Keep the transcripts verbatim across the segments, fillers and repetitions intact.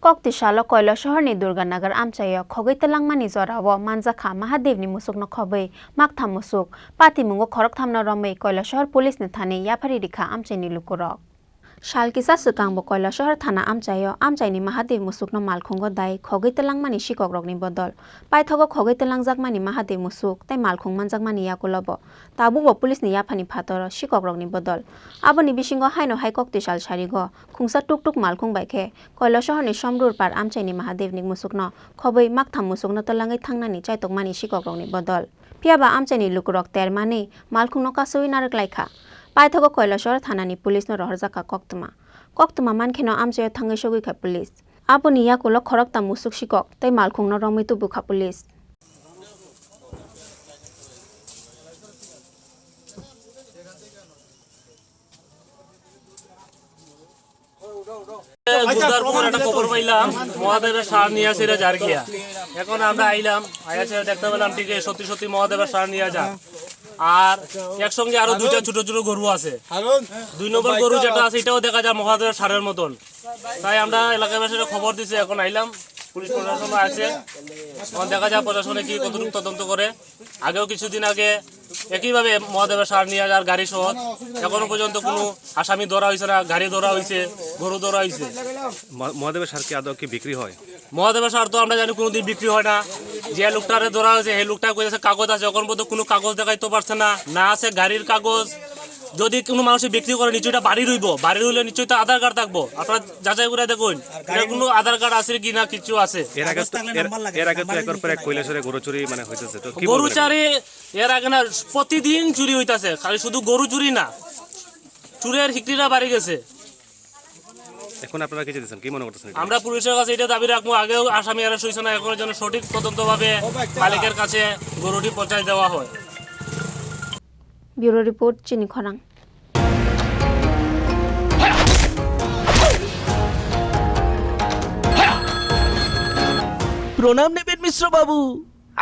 Kokti salo Koilasohorni Durganagar amchaio khogwi twlangmani jorao manjakha Mahadevni musukno khobwi maktham musuk, patimungo khorokthamno romwi Koilasohor Police ni thani yaphari rikha amchaini lukurok. Sal kisa swkangbo Koilasohor thana amchaio amchaini Mahadev musukno malkhungo dai khogwi twlangmani sikokrokni bodol, paithogo khogwi twlangjakmani Mahadev musuk tei malkhung manjakmani yakulobo tabukbo police ni yaphani phataro sikokrokni bodol. Aboni bisingo haino hai kokti sal sarigo khungsa tuk tuk malkhung bai khe Koilasohorni Somrur par amchaini Mahadevni musukno khobwi maktham musukno twlangwi thangnani chaitokmani sikokrokni bodol. Phiyaba amchaini lukurok termani malkhungno kasowi narwk lai kha. Paithogo Koilasohor thanani police no rohorjak kha koktwma. Koktwma mankheno amchaio thangwi sogwi kha police. Aboni yakulo khoroktham musuk sikok tei malkhungno romwi tubu kha police. গুরুদারপুর একটা খবর পাইলাম, মহাদেবের সার নিয়ে আসে, এটা যার গিয়া। এখন আমরা আইলাম, আইয়া সে দেখতে পেলাম ঠিক সত্যি সত্যি মহাদেবের সার নিয়ে যা। আর একসঙ্গে আরো দুইটা ছোট ছোট গরু আছে। দুই নম্বর গরু যেটা আছে, এটাও দেখা যায় মহাদেবের সারের মতন। তাই আমরা এলাকাবাসীরা খবর দিছি, এখন আইলাম, পুলিশ প্রশাসন আছে। এখন দেখা যায় প্রশাসনে কি কতটুকু তদন্ত করে। আগেও কিছুদিন আগে একইভাবে মহাদেবের সার নিয়ে যাওয়ার গাড়ি সহ এখনো পর্যন্ত কোনো আসামি ধরা হয়েছে না, গাড়ি ধরা হয়েছে, গরু ধরা হয়েছে। ম-, মহাদেবের সার কি আদৌ কি বিক্রি হয়? মহাদেবের সার তো আমরা জানি কোনোদিন বিক্রি হয় না। যে লোকটারে ধরা হয়েছে, সেই লোকটা কইতেছে কাগজ আছে, এখন পর্যন্ত কোনো কাগজ দেখাইতে পারছে না, না আছে গাড়ির কাগজ। যদি কোনো মানুষে বিক্রি করে, নিশ্চয়ই এটা বাড়ির হইব, বাড়ির হইলে নিশ্চয়ই তো আধার কার্ড থাকবো। আপনারা যাচাই করে দেখুন, এটা কোনো আধার কার্ড আছে কি না, কিছু আছে। এর আগে তো, এর, এর আগে তো একবার প্রায় কৈলাসহরে গরু চুরি মানে হইতেছে, তো কি গরু বলবেন? চুরি এর আগে না, প্রতিদিন চুরি হইতাছে, খালি শুধু গরু চুরি না, চুরের হিকড়িটা বাড়ি গেছে। এখন আপনারা কি চাইতেছেন, কি মনে করতেছেন এটা? আমরা পুলিশের কাছে এটা দাবি রাখবো, আগেও আসামি অ্যারেস্ট হয়েছে না, এখনো যেন সঠিক তদন্তভাবে মালিকের কাছে গরুটি পৌঁছায় দেওয়া হয়। ব্যুরো রিপোর্ট, চিনি খরাং। প্রণাম নেবেন মিশ্র বাবু।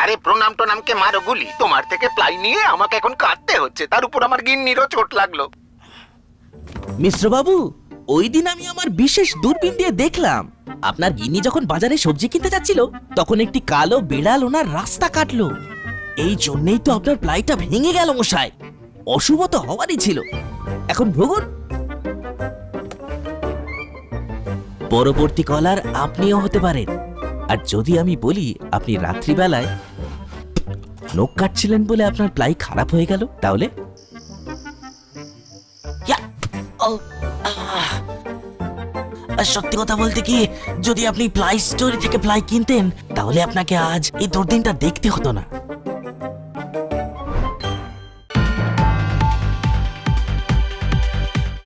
আরে প্রণাম টনামকে মারো গুলি, তোমার থেকে প্লাই নিয়ে আমাকে এখন কাঁদতে হচ্ছে, তার উপর আমার গিন্নিরও চোট লাগলো। মিশ্র বাবু, ওই দিন আমি আমার বিশেষ দূরবীন দিয়ে দেখলাম, আপনার গিন্নি যখন বাজারে সবজি কিনতে যাচ্ছিল, তখন একটি কালো বিড়াল ওনার রাস্তা কাটলো। এই জন্যই তো আপনার প্লাইটা ভেঙে গেল মশাই। অশুভ তো হওয়ারই ছিল। এখন ভুগুন। পরবর্তী কলার আপনিও হতে পারেন। আর যদি আমি বলি আপনি রাত্রিবেলায় নখ কাটছিলেন বলে আপনার প্লাই খারাপ হয়ে গেল, তাহলে? ইয়া! ও! আহ! আর সত্যি কথা বলতে কি, যদি আপনি প্লাই স্টোরি থেকে প্লাই কিনতেন, তাহলে আপনাকে আজ এই দুর্দিনটা দেখতে হতো না।